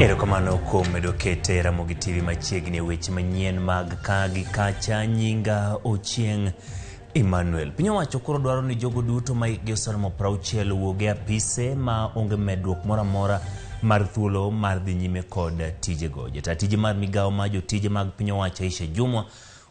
Erokamano kuom medo kete Ramogi TV machiegni e weche manyien mag ka gi kacha. Nyinga Ochieng' Emmanuel. Piny owacho koro dwaro ni jogo duto ma hikgi oseromo 60 owuog e apise ma onge medruok moro amora mar thuolo mar dhi nyime kod tijego. Jata tije mar migawo mar jotije mag piny owacho Aisha Jumwa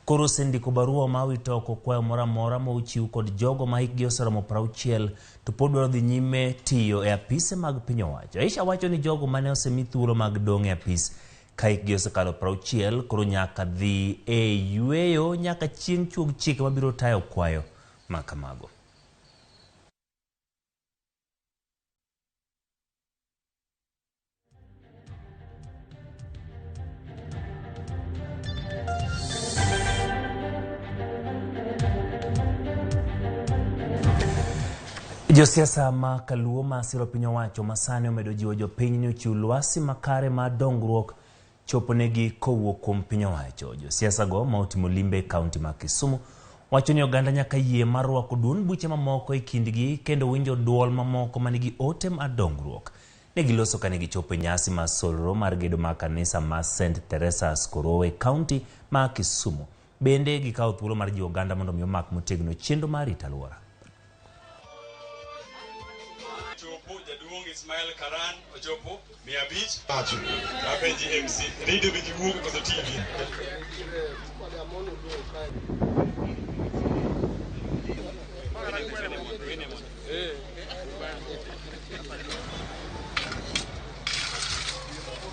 koro osendiko barua ma wito oko kwayo moro amora ma ochiw kod jogo ma hikgi oseromo 60 to pod dwaro dhi nyime tiyo e apise mag piny owacho. Aisha wacho ni jogo mane osemi thuolo mag dong' e apis ka hikgi osekalo 60 koro nyaka dhi e yweyo nyaka chieng' chuog chike mabiro tayo kwayo ma kamago. Josiasa ma Kaluo ma siro piny owacho masani omedo jiwo jopiny ni ochiw lwasi makare mar dongruok choponegi kowuok kuom piny owacho. Josiasa go ma otimo limbe e kaunti ma Kisumu wacho ni oganda nyaka yie mar rwako duond buche mamoko e kindgi kendo winjo duol mamoko manigi ote mar dongruok. Ne giloso kane gichopo e nyasi mar solro mar gedo mar kanisa mar St. Teresa's Korowe, kaunti ma Kisumu. Bende gikawo thuolo mar jiwo oganda mondo mi omak motegno chenro mar rito alwora. Ochopo jaduong' Ismail Karan ochopo 500. Apenji MC, radio be ji wuok koso TV?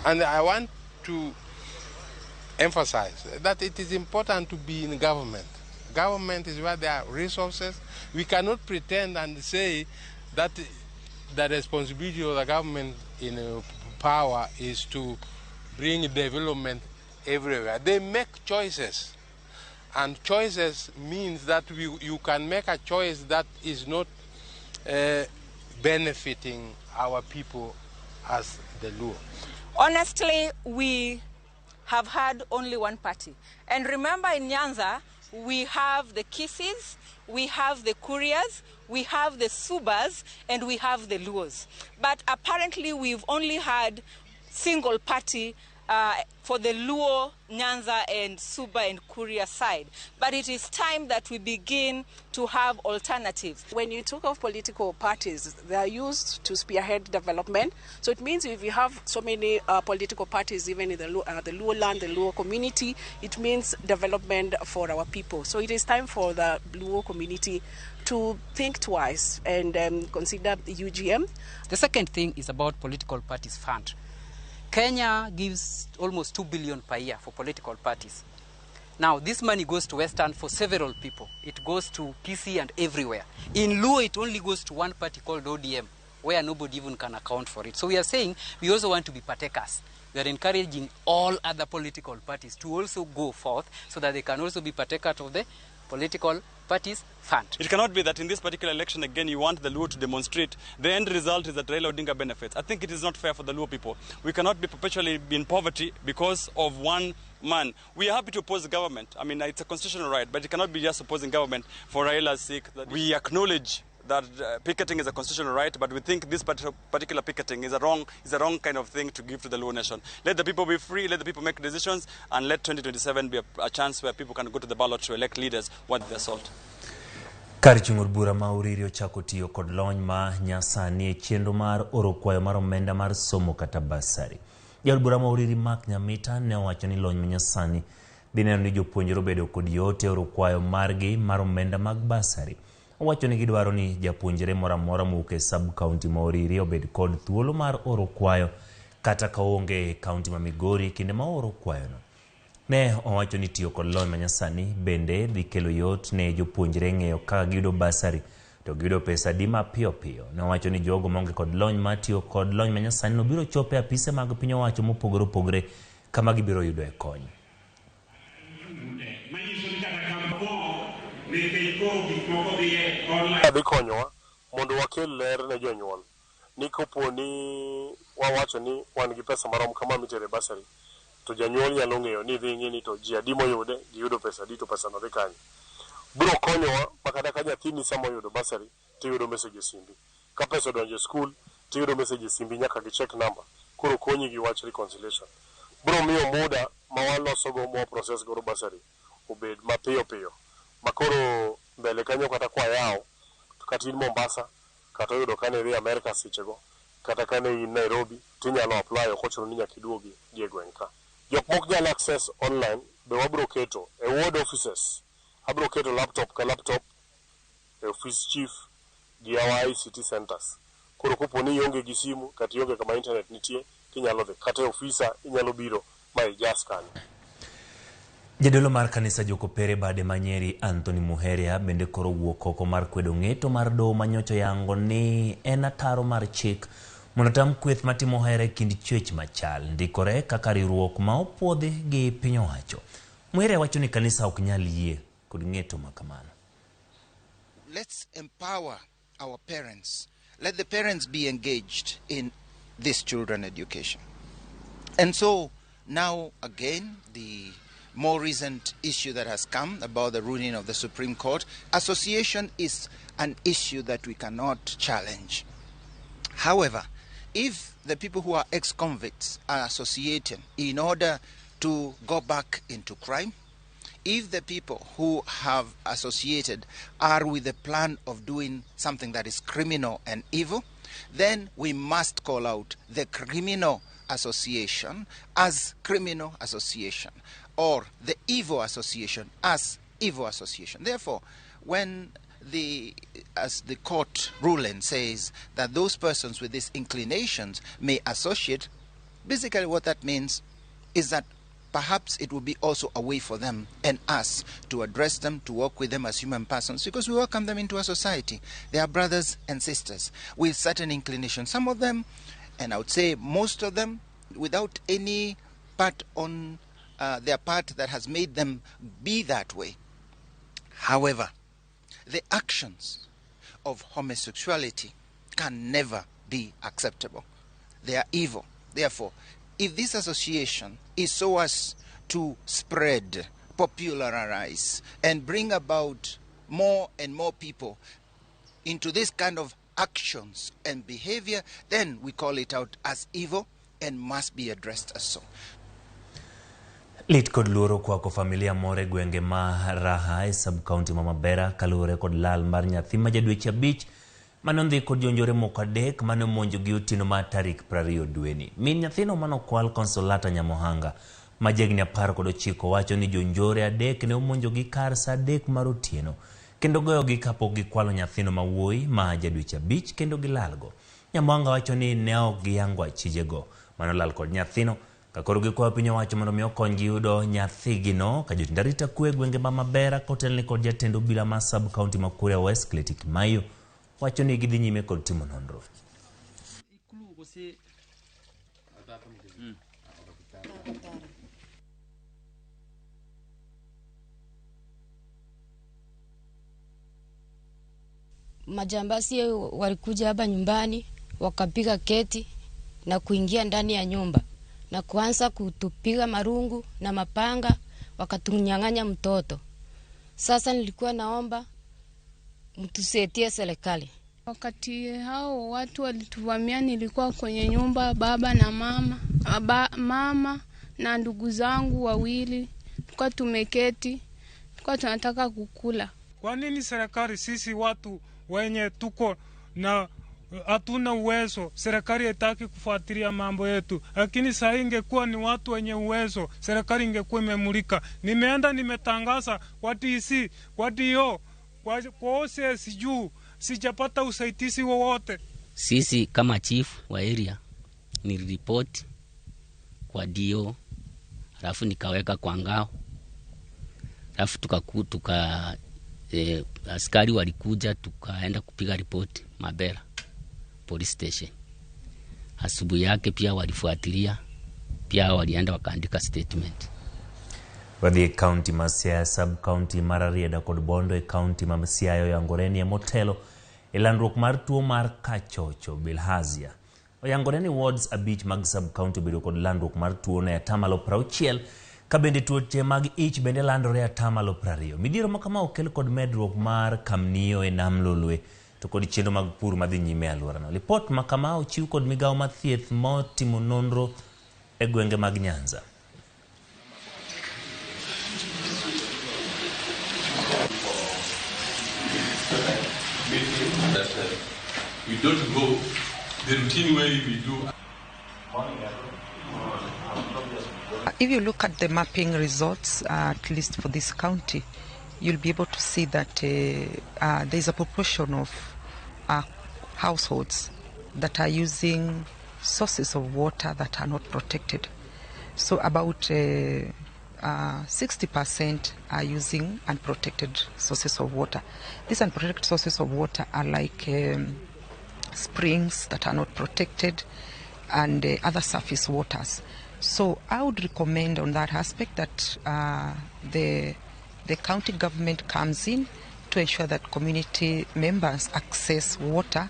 And I want to emphasize that it is important to be in government. Government is where there are resources. We cannot pretend and say that the responsibility of the government in power is to bring development everywhere. They make choices. And choices means that you can make a choice that is not benefiting our people as the Luo. Honestly, we have had only one party. And remember, in Nyanza, we have the Kisiis, we have the Kurias, we have the Subas, and we have the Luos. But apparently we've only had single party for the Luo, Nyanza, and Suba and Kuria side. But it is time that we begin to have alternatives. When you talk of political parties, they are used to spearhead development. So it means if you have so many political parties, even in the Luo land, the Luo community, it means development for our people. So it is time for the Luo community to think twice and consider the UGM. The second thing is about political parties fund. Kenya gives almost 2 billion per year for political parties. Now, this money goes to Western for several people. It goes to Kisii and everywhere. In Luo, it only goes to one party called ODM, where nobody even can account for it. So we are saying we also want to be partakers. We are encouraging all other political parties to also go forth so that they can also be partakers of the political parties fund. It cannot be that in this particular election again you want the Luo to demonstrate. The end result is that Raila Odinga benefits. I think it is not fair for the Luo people. We cannot be perpetually in poverty because of one man. We are happy to oppose the government. I mean, it's a constitutional right, but it cannot be just opposing government for Raila's sake. We acknowledge that picketing is a constitutional right, but we think this particular picketing is a wrong kind of thing to give to the Luo nation. Let the people be free, let the people make decisions, and let 2027 be a chance where people can go to the ballot to elect leaders worth their salt. Kar chung' od bura ma Uriri ochako tiyo kod lony ma nyasani e chenro mar oro kwayo mar omenda mar somo kata basari. Jaod bura ma Uriri Mark Nyamita ne owacho ni lony ma nyasani dhi neno ni jopuonjre obedo kod yot e oro kwayo margi mar omenda mag basari. Owacho ni gidwaro ni japuonjre moro amora mowuok e sub county ma Uriri obed kod thuolo mar oro kwayo kata ka oonge e kaunti ma Migori kinde ma ooro kwayono. Ne owacho ni tiyo kod lony manyasani bende dhi kelo yot ne jopuonjre ng'eyo kaka giyudo basari to giyudo pesa adi mapiyo piyo. Ne owacho ni jogo maonge kod lony mar tiyo kod lony manyasani no biro chopo e apise mag piny owacho mopogore opogore kama gibiro yudoe kony. Dhi konyowa mondo wakel ler ne jonyuol ni kopo ni wawacho ni wan gi pesa marom kama mitere basari to janyuol nyalo ng'eyo ni dhi ng'e ni to ji adi moyude giyudo pesa adi to pesa no dhi kanye. Biro konyowa ma kata ka nyathini sama oyudo basari tiyudo message e simbi. Ka pesa odonjo e skul tiyudo message e simbi nyaka gi check number. Koro konyi gi wach reconciliation. Biro miyo muda ma walosogo ma process godo bursary obed mapiyo piyo. Ma koro mbele kanyo kata kwayawo to kata in Mombasa kata oyudo kane idhi Amerika sechego kata kane in Nairobi tinyalo apply ok ochuno ni nyaka iduogi gi e gweng' ka. Jok mok nyal access online be wabiro keto e ward offices. Abiro keto laptop ka laptop e office chief gi our ICT centers. Koro kopo ni ionge gi simu kata ionge kama internet nitie tinyalo dhi kata e ofisa inyalo biro ma ijas kanyo. Jadolo mar kanisa Jokopere bade ma Nyeri Anthony Muheria bende koro wuok oko mar kwedo ng'eto mar doho manyocha oyango ni en ataro mar chik mondo tam kweth matimo hera e kind chwech machal ndikore kaka riwruok ma opuodhi gi piny owacho. Muheria wacho ni kanisa ok nyal yie kod ng'eto ma kamano. Let's empower our parents. Let the parents be engaged in this children education. And so now again, the more recent issue that has come about the ruling of the Supreme Court, association is an issue that we cannot challenge. However, if the people who are ex-convicts are associating in order to go back into crime, if the people who have associated are with the plan of doing something that is criminal and evil, then we must call out the criminal association as criminal association, or the evil association as evil association. Therefore, when as the court ruling says that those persons with these inclinations may associate, basically what that means is that perhaps it will be also a way for them and us to address them, to work with them as human persons, because we welcome them into our society. They are brothers and sisters with certain inclinations. Some of them, and I would say most of them, without any part on their part that has made them be that way. However, the actions of homosexuality can never be acceptable. They are evil. Therefore, if this association is so as to spread, popularize, and bring about more and more people into this kind of actions and behavior, then we call it out as evil and must be addressed as so. Lit kod luoro kwako familia moro e gwenge ma Raha e sub-county ma Mabera kaluwore kod lal mar nyathi ma ja dweche 5 mane ondhi kod jonjore moko 3 mane omonjogi otieno mar tarik 20 dweni. Min nyathino manokwal Consolata Nyamohanga ma jahigni 19 wacho ni jonjore 3 ne omonjogi kar saa 3 mar otieno kendo goyogi kapok gikwalo nyathino ma wuoyi ma ja dweche 5 kendo gilalgo. Nyamohanga wacho ni ne ok giyango achijego manolal kod nyathino kakoro gikwayo piny owacho mondo mi okonygi yudo nyathigino ka jotend arita kwe e gwenge ma Mabera kotelni kod jatend obila ma sub county ma Kuria West Clety Kimayo wacho ni gidhi nyime kod timo nonro. Majambazi walikuja hapa nyumbani wakapiga keti na kuingia ndani ya nyumba na kuanza kutupiga marungu na mapanga, wakatunyang'anya mtoto. Sasa nilikuwa naomba mtusaidie serikali. Wakati hao watu walituvamia nilikuwa kwenye nyumba, baba na mama, mama na ndugu zangu wawili. Tulikuwa tumeketi, tulikuwa tunataka kukula. Kwa nini serikali sisi watu wenye tuko na hatuna uwezo, serikali haitaki kufuatilia mambo yetu? Lakini saa ingekuwa ni watu wenye uwezo, serikali ingekuwa imemulika. Nimeenda nimetangaza kwa DC, kwa DO, kwa OCS juu, sijapata usaidizi wowote. Sisi kama chief wa area niliripoti kwa DO, alafu nikaweka kwa ngao. Alafu askari walikuja, tukaenda kupiga ripoti Mabera police station. Asubuhi yake pia walifuatilia, pia walienda wakaandika statement. Wadhi e county ma Siaya, sub county mar Rarieda kod Bondo e county ma Siaya oyangore ni e motelo e landruok mar tuo mar kachocho bilharzia. Oyangore ni wards 5 mag sub county obedo kod landruok mar tuo no e atamalo 60, ka bende tuoche mag ich bende landore e atamalo 20. Midhiero ma kama okel kod medruok mar kamnio e nam Lolwe to kod chenro mag pur madhi nyime e alworano. Lipot ma kama ochiw kod migawo mar thieth motimo nonro e gwenge mag Nyanza. That we don't go the routine way we do. If you look at the mapping results, at least for this county, you'll be able to see that there's a proportion of households that are using sources of water that are not protected. So about 60% are using unprotected sources of water. These unprotected sources of water are like springs that are not protected and other surface waters. So I would recommend on that aspect that the county government comes in to ensure that community members access water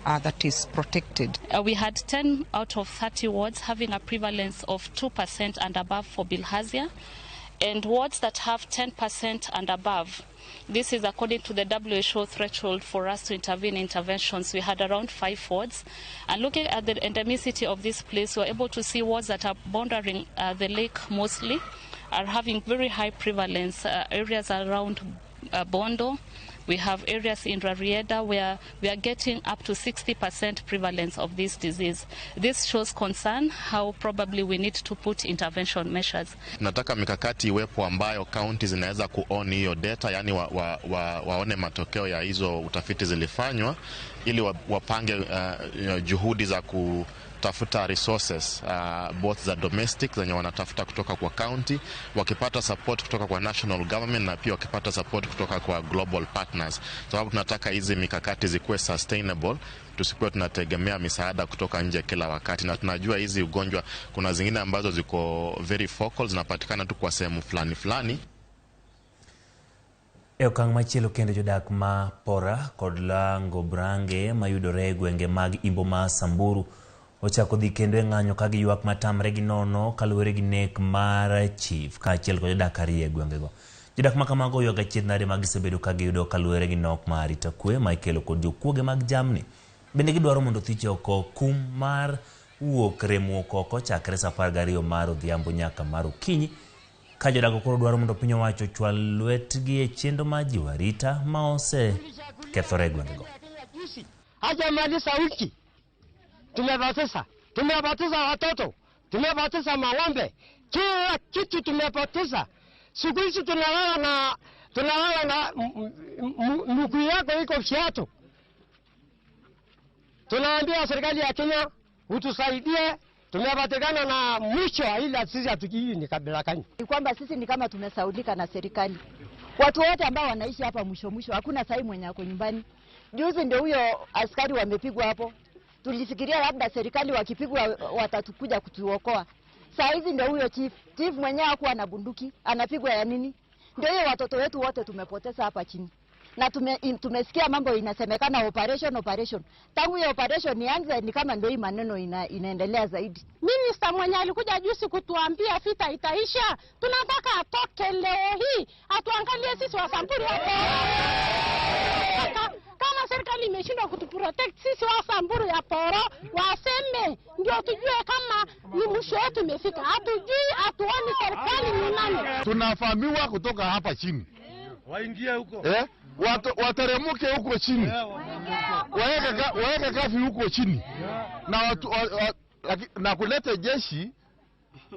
that is protected. We had 10 out of 30 wards having a prevalence of 2% and above for bilharzia, and wards that have 10% and above. This is according to the WHO threshold for us to intervene interventions. We had around 5 wards. And looking at the endemicity of this place, we were able to see wards that are bordering the lake mostly are having very high prevalence. Areas around Bondo. We have areas in Rarieda where we are getting up to 60% prevalence of this disease. This shows concern how probably we need to put intervention measures. Nataka mikakati iwepo ambayo county zinaweza kuoni hiyo data, yani waone matokeo ya hizo utafiti zilifanywa ili wapange juhudi za kutafuta resources both za domestic zenye wanatafuta kutoka kwa county, wakipata support kutoka kwa national government na pia wakipata support kutoka kwa global partners. Sababu tunataka hizi mikakati zikuwe sustainable, tusikuwe tunategemea misaada kutoka nje kila wakati. Na tunajua hizi ugonjwa kuna zingine ambazo ziko very focal, zinapatikana tu kwa sehemu fulani fulani. E okang' machielo kendo jodak ma Pora kod Lango Brange mayudore e gwenge mag Imbo ma Samburu ochako dhi kendo e ng'anyo ka giywak matamre gi nono kaluwore gi nek mar chief kaachiel kod jodak ariyo e gwengego. Jodak ma kamago oywago achiedh nade ma gisebedo ka giyudo kaluwore gi nok mar arita kwe ma ikelo kod jokuoge mag jamni. Bende gidwaro mondo thiche oko kum mar wuok remuok oko chakre saa 12 mar odhiambo nyaka mar okinyi. Ka jodak koro dwaro mondo piny owacho ochwal lwetgi e chenro mar jiwo arita ma osekethore e gwengego. Hajamaliza wiki tumepoteza watoto, tumepoteza mang'ombe, kila kitu tumepoteza. Siku hizi tunalala na mguu yako iko viatu. Tunaambia serikali ya Kenya utusaidie, tumepatikana na mwisho ila sisi hatujui ni kabila gani. Ni kwamba sisi ni kama tumesaulika na serikali. Watu wote ambao wanaishi hapa mwisho mwisho hakuna sahi mwenye ako nyumbani. Juzi ndio huyo askari wamepigwa hapo. Tulifikiria labda serikali wakipigwa watatukuja kutuokoa. Saa hizi ndio huyo chief mwenyewe hakuwa na bunduki, anapigwa ya nini? Ndio hiyo watoto wetu wote tumepoteza hapa chini. Na tumesikia mambo inasemekana operation. Tangu hiyo operation ianze ni kama ndio hii maneno inaendelea zaidi. Minister mwenye alikuja juzi kutuambia vita itaisha, tunataka atoke leo hii, atuangalie sisi wa Samburu hapo. Kama serikali imeshindwa kutuprotect sisi wa Samburu ya Poro, waseme ndio tujue kama ni mwisho wetu imefika. Hatujui, hatuoni serikali ni nani. Tunafahamiwa kutoka hapa chini. Waingie huko. Wateremuke huko chini. Waeke kafi huko chini. Na na kuleta jeshi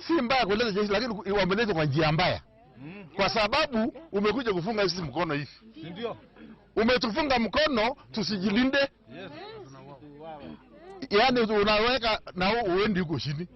si mbaya kuleta jeshi, lakini wameleta kwa njia mbaya. Kwa sababu umekuja kufunga sisi mkono hivi. Ndio. Umetufunga mkono tusijilinde. Yes. Yaani unaweka na uendi huko chini.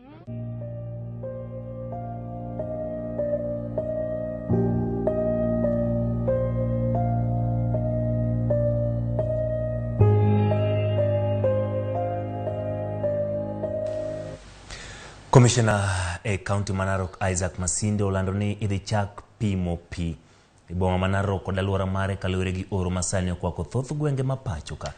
Commissioner e county ma Narok Isaac Masinde olando ni idhi chak pimo pi e boma ma Narok kod alwora mare kaluwore gi oro masani okwako thoth gwenge ma pacho ka.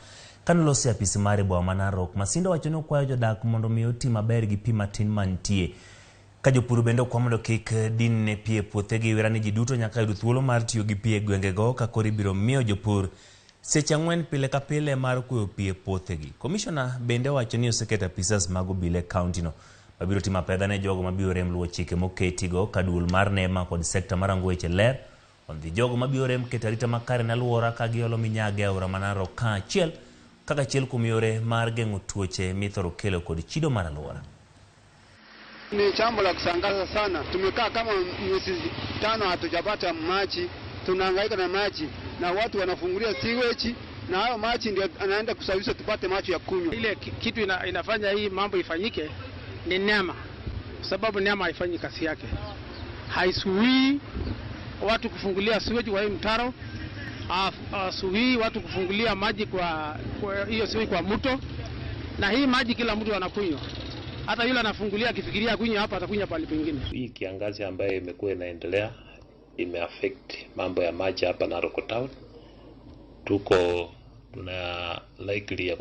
Kanolosi e apisi mare e boma ma Narok, Masinde owacho ni okwayo jodak mondo mi oti maber gi pi matin mantie. Ka jopur bende okwa mondo kik dinne pi e puothegi, wera ni ji duto nyaka yud thuolo mar tiyo gi pi e gwengego ka koro ibiro miyo jopur seche 4 pile ka pile mar kuoyo pi e puothegi. Komishona bende owacho ni oseketo apisas mag obila e kaontino mabiro timo apedha ne jogo mabiro rem luwo chike moketigo ka duol mar NEMA kod sekta marango weche ler ondhi jogo mabiro rem keto arita makare ne alwora ka giolo minyaga e aora ma Narok kaachiel kaka achiel kuom yore mar geng'o tuoche mithoro kelo kod chido mar alwora. Ni jambo la kusangaza sana. Tumekaa kama miezi 5 hatujapata maji, tunahangaika na maji na watu wanafungulia sewage na hayo maji ndio anaenda kusababisha tupate maji ya kunywa. Ile kitu inafanya hii mambo ifanyike ni NEMA, sababu NEMA haifanyi kazi yake. Haisuii watu kufungulia sewage kwa hii mtaro, hasuii watu kufungulia maji kwa hiyo sewage kwa mto, na hii maji kila mtu anakunywa. Hata yule anafungulia akifikiria kunywa hapa atakunywa pale pengine. Hii kiangazi ambayo imekuwa inaendelea imeaffect mambo ya maji hapa Narok Town. Tuko tuna likely ya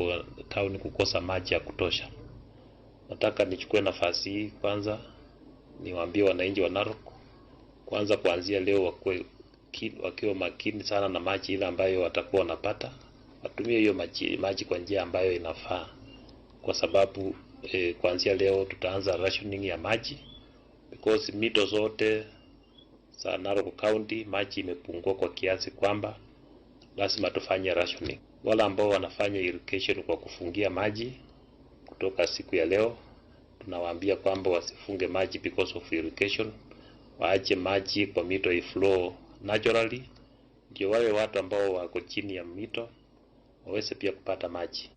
town kukosa maji ya kutosha. Nataka nichukue nafasi hii kwanza niwaambie wananchi wa Narok kwanza kuanzia leo wakiwa makini sana na maji ile ambayo watakuwa wanapata, watumie hiyo maji kwa njia ambayo inafaa, kwa sababu kuanzia leo tutaanza rationing ya maji because mito zote za Narok County maji imepungua kwa kiasi kwamba lazima tufanye rationing. Wale ambao wanafanya irrigation kwa kufungia maji kutoka siku ya leo tunawaambia kwamba wasifunge maji because of irrigation, waache maji kwa mito iflow naturally, ndio wale watu ambao wako chini ya mito waweze pia kupata maji.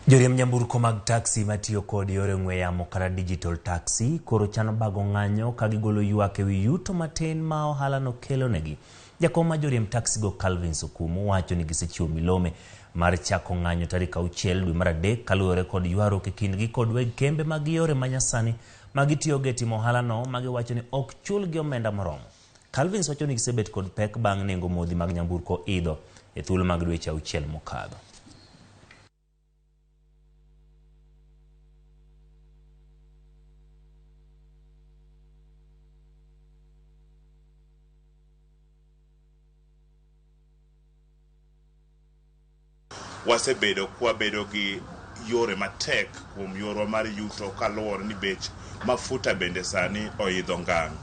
Joriemb nyamburko mag taxi matiyo kod yore ong'we yamo kata digital taxi koro chano bago ng'anyo ka gigolo ywak ewi yuto matin ma ohalano kelonegi. Jakom ma joriemb taxi go Calvin Okumu wacho ni gisechiwo milome mar chako ng'anyo tarik 6 dwe mar 3 kaluwore kod ywaruok e kindgi kod weg kembe mag yore manyasani ma gitiyogo e timo ohalano ma giwacho ni ok chulgi omenda moromo. Calvin wacho ni gisebet kod pek bang' nengo modhi mag nyamburko idho e thuolo mag dweche 6 mokadho. Wasebedo kwabedo gi yore matek kuom yorwa mar yuto kaluwore ni bech mafuta bende sani oidho ngang'.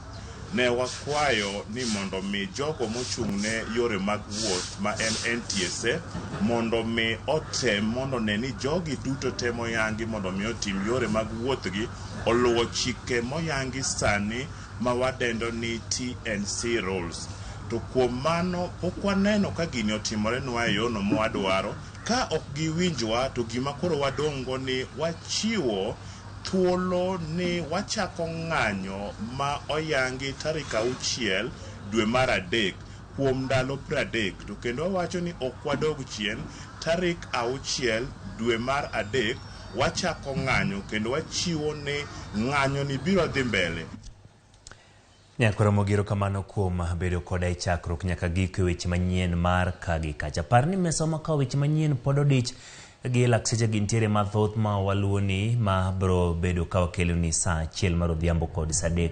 Ne wakwayo ni mondo mi jogo mochung'ne yore mag wuoth ma en NTSA mondo mi otem mondo ne ni jogi duto te moyangi mondo mi otim yore mag wuothgi oluwo chike moyangi sani ma wadendo ni TNC rules. To kuom mano pok waneno ka gini otimorenwa e yono mwadwaro. Ka ok giwinjwa to gima koro wadong'go ni wachiwo thuolo ni wachako ng'anyo ma oyangi tarik 6 dwe mar 3 kuom ndalo 30, to kendo wawacho ni ok wadog chien. Tarik 6 dwe mar 3 wachako ng'anyo kendo wachiwo ni ng'anyo ni biro dhi mbele. Nyakoro mogiro kamano kuom bedo koda e chakruok nyaka giko e weche manyien mar kagi kacha. Par ni mesa ma kawo weche manyien pod odich gi lakseche gintiere mathoth ma waluwoni ma bro bedo ka wakeloni saa 1 mar odhiambo kod saa 3.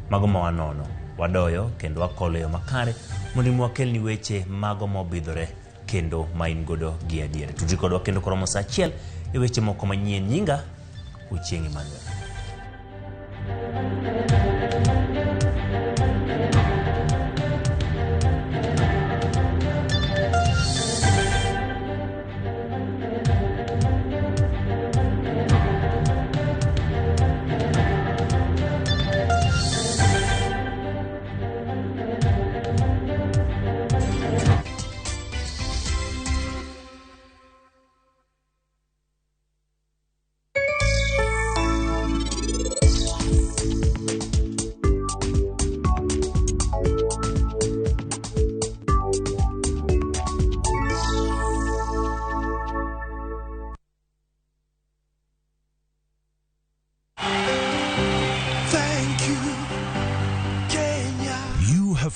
Mago ma wanono, wadoyo kendo wakolo e yo makare mondo mi wakelni weche mago mobidhore kendo ma in godo gi adier. Tudri kodwa kendo koromo saa 1 e weche moko manyien. Nyinga Ochieng' Emmanuel.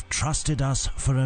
Trusted us for a